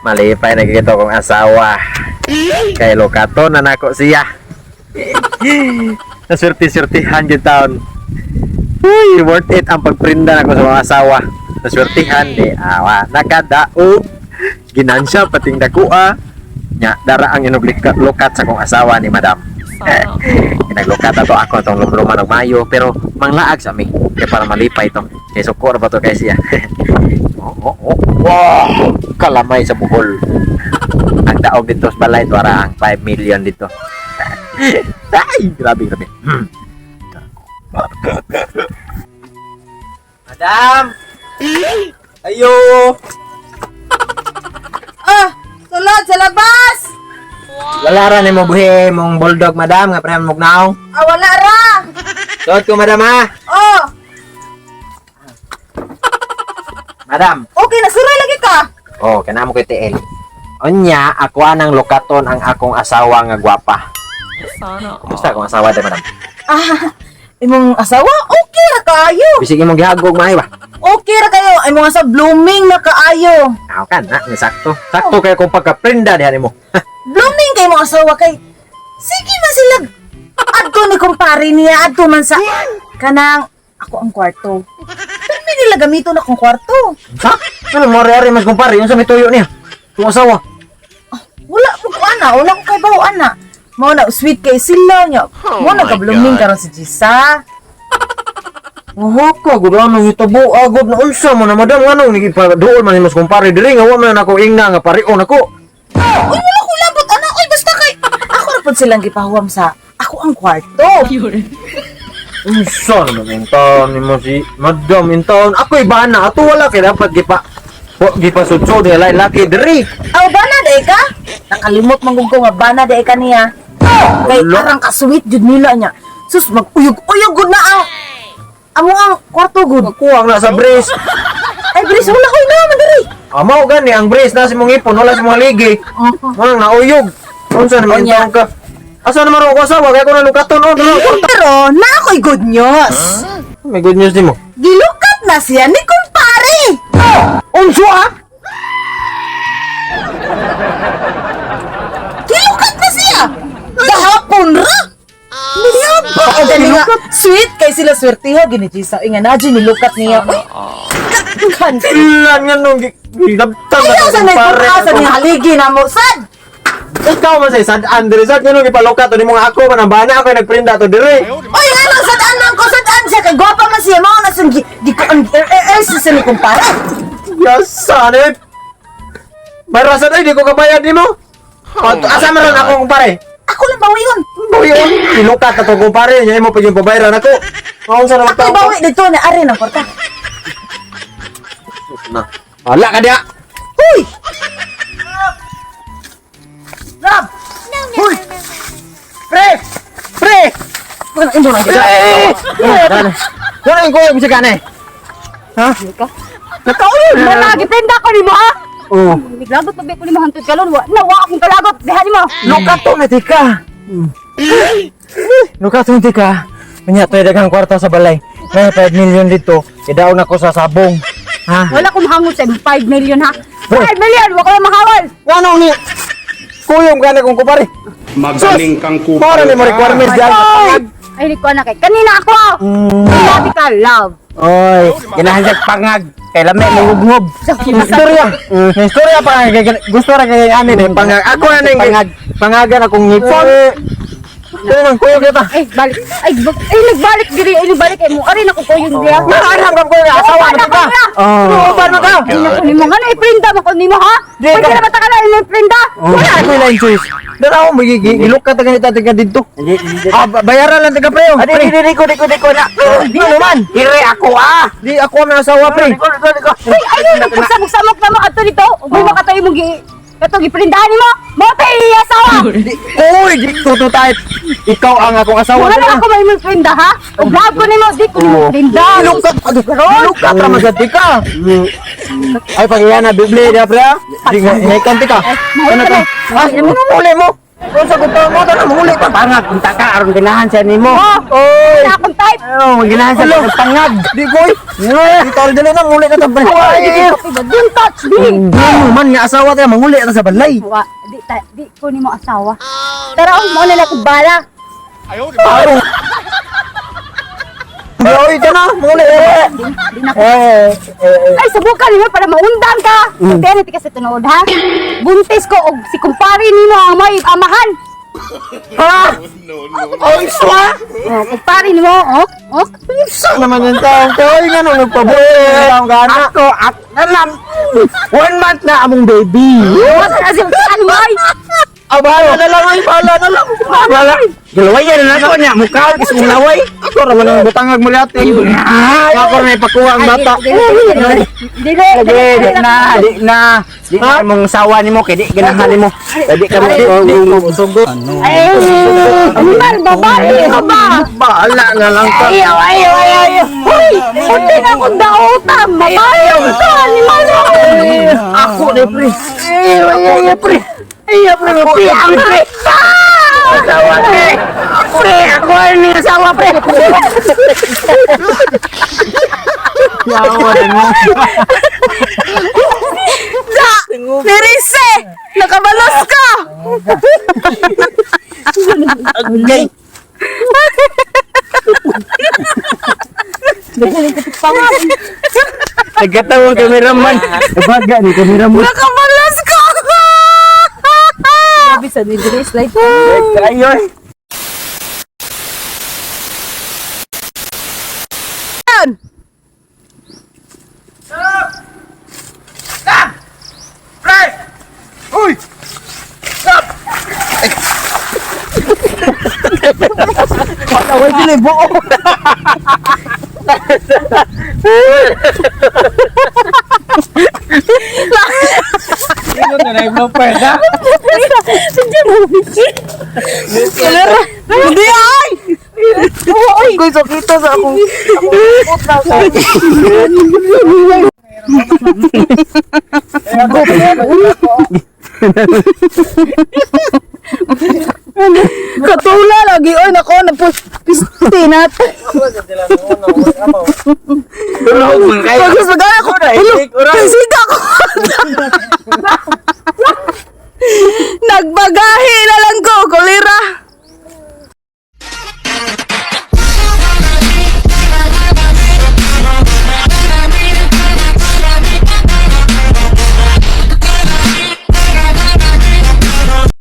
Malipay na gito kong asawa. Kay Lokato na nako siya. Naswerte-swertihan gid taon. Uy, worth it ang pagprinda nako sa mga asawa. Naswertihan di awa nakadaog. Ginansya pating dakua. Nya dara ang inuglukat sa kong asawa ni madam. Inaglukat ato ako atong lumluman og mayo pero manglaag sa mi kay para malipay to. Kay suko ra ba to kay siya. Oh. Wow, kalamay sa buhol. Ang daog dito sa balay tuara ang 5 million dito. Ay, grabe, grabe. Madam! Ayo! Ah, sulod sa labas. Wala ra nimo buhi mong bulldog, madam, nga prehan mong naong. Ah, wala ra. Suot ko, madam, ha? Oh, Madam. okay na suroy lagi ka. Oh, kanamo kay TL. Unya, ako anang lokaton ang akong asawa nga gwapa. Kumusta akong asawa de, madam? Ah, imong asawa okay ra kaayo. Bisig imong gihagog maayo ba? Okay ra kayo. Imong asawa blooming na kaayo. Aw kan na, ni sakto. Sakto kay kung pagka-prenda diha nimo. Blooming kay imong asawa kay sige man sila adto ni kumpare niya adto man sa kanang ako ang kwarto. Pero may nila gamiton akong kwarto. Ha? Ano mo ari mas kumpare unsa may tuyo niya? Kung asawa. Wala po ko ana, wala ko kay bawo ana. Mao na sweet kay sila nya. Mo na ka-blooming karon si Jisa. Oho ka, gud anong hitabo agod na unsa man na madam anong duol man ni mas kumpare diri nga wa man ako ingna nga pareon ako. Uy, wala ko labot ana. Uy, basta kay ako ra pud silang gipahuwam sa ako ang kwarto. Unsa naman yung taon nimo si madam in taon. Ako'y bana ato wala kay dapat gipa wa gipa sudsod ni laki laki diri. Aw bana day ka? Nakalimot man gud ko nga bana day ka niya. Kay Wala. arang ka sweet jud nila niya. Sus maguyog-uyog gud na ang amo ang kwarto gud. Kuwang na sa brace. Ay bilis wala koy na man diri. Amaw gani ang brace na si mong ipon wala si mong ligi. Mo nang nauyog. Unsa naman Unya. taon ka? Asa naman ako asawa kay ko na lukaton oh. Pero na ako'y good news. May good news nimo. Gilukat na siya ni kumpare. Unsa ah? Gilukat na siya. Gahapon ra. Niyaba. O gani nga, sweet kay sila swertiho gini Jisa. Inga na dyan nilukat niya. Uy, kan. Ilan nga nung gilabtan Ayaw sa nagpapasa ni haligi na mo. Sad! Ikaw man sa San Andres at nganong gipalukat to nimo nga ako man ang bana ako nagprinda to diri. Uy, nga nang sadaan lang ko, sadaan siya. Kay gwapa man siya. Mao na siyang gi, ang siya ni kumpare. Yes, sanip. Barasan ay di ko kabayad nimo. Oh, asa man ron ako kumpare? Ako lang bawi yun. Bawi yun. Gilukat na to kumpare nya imo pa yung pabayaran ako. Maunsa na Ako magtao. bawi dito na ari ng kwarta. Na. Wala ka diha. Uy! Rob! Huy! Pre! Pre! Ano imo na Eh! Dali. Dali ang kuya bisa gani. Ha? Nakauyog. Wala, gipenda ko nimo ha. Oh. Naglagot pa ko nimo hantod kalon wa. Na wa akong kalagot diha nimo. Lukat to na tika. Lukat to na tika. Unya to daghang kwarta sa balay. May 5 million dito. Idaon ako sa sabong. Ha? Wala ko mahangol sa imong 5 million ha. Bro. 5 million wa ko na mahawal. Ngano ni? Kuyong gani kong kupare. Magaling kang kupal Para ni mo ka. requirements diyan. Ay ni ko na kay kanina ako. Sinabi ka love. Oy, ginahan pangag. Kay lami mo hubhob. Istorya. Istorya pa kay gusto ra kay ani ni pangag. Ako na ning pangag. Pangagan akong ngipon. Dili nang kuyog kita. Ay balik. Ay, ay nagbalik diri ay nagbalik ay mo ari na ko koyong diha. Naraanam ka ko asawa na ka. Oh. Uban mo ka. Ay nako nimo nga na iprinda mo ko nimo ha. Di Pwede ka. na ba ta ka na iprinda? Wala ko lang choice. Dara mo gilukat ta ganita taga didto. Ah, bayaran lang taga preo. Di di di ko di ko di ko na. Ano man? Dire ako ah. Di ako ang asawa pre. Diko diko diko. Ay ay nagpagsamok-samok na mo adto dito. Ug mo ka tayo mong gi kato giprindahan nimo. Mo tay asawa. Uy, di to type. Ikaw ang akong asawa. Wala na ako may mong prinda ha. Ug love ko nimo di ko nimo prinda. Gilukat gilukat ra man sad ka. Ay pagiyan na bibli dia pre. ah. Di nga ikan ka. Ano ka? Ah, uli mo. Kung sa gusto mo, tara, muli pa. Pangag, unta ka, aron ganahan siya nimo. Oy! Wala akong type. Oh, ganahan siya ng pangag. Di koy. Di tol dili na muli na ta pre. Don't touch me. Di mo man nga asawa ta manguli ta sa balay. Wa, di ta, di ko nimo asawa. Tara, oh, mo na lang akong bala. Araw. Oy, ka na, muli. Di na ko. Ay, subukan nimo para maundang ka. Mm. Kaya ka sa tinuod, ha? Buntis ko og si kumpare nimo ang may amahan. Ha? Oy, swa. Oh, kumpare nimo, oh, oh. Sa naman yung taong koy nga nung nagpabuhi. Ako, ako, alam. 1 month na among baby. Wala na siya ano ay. Ah, bahala na lang, ay, bahala na lang. Wala. Gilawayan na ako niya. Mukha kasi mong laway. Ako ra man ang butangag muli ate. Ako ra may pakuha ang bata. Dili, Lagi, di na, di na. Di na mong sawa nimo kay di ganahan nimo. Di ka mo. Sugod. Ay, animal, babae ka ba? Bahala na lang ka. Ayaw, ayaw, ayaw, ayaw. Hoy, kunti na akong dautan. Babae ka, animal. Ako ni pre. Ayaw, ayaw, ayaw, pre. Ayaw, pre, pre, ako, pre. Asawa, pre. Pre, ako ang asawa, pre. Yawa na mo. Da! Nirise! Nakabalos ka! Agay. Nagkatawang cameraman. Baga ni cameraman. Nakabalos ka! Grabe sa nidre, slide. Ayoy. Uy! Pataway sila yung buo. Sino na na yung pweda? Hindi ay! Uy, sakita sa akong. Katula lagi oy nako napus pisti nat. Tulog man kayo. Pagos magana ko. Ulo, pisida ko. Nagbagahi na lang ko, kulira.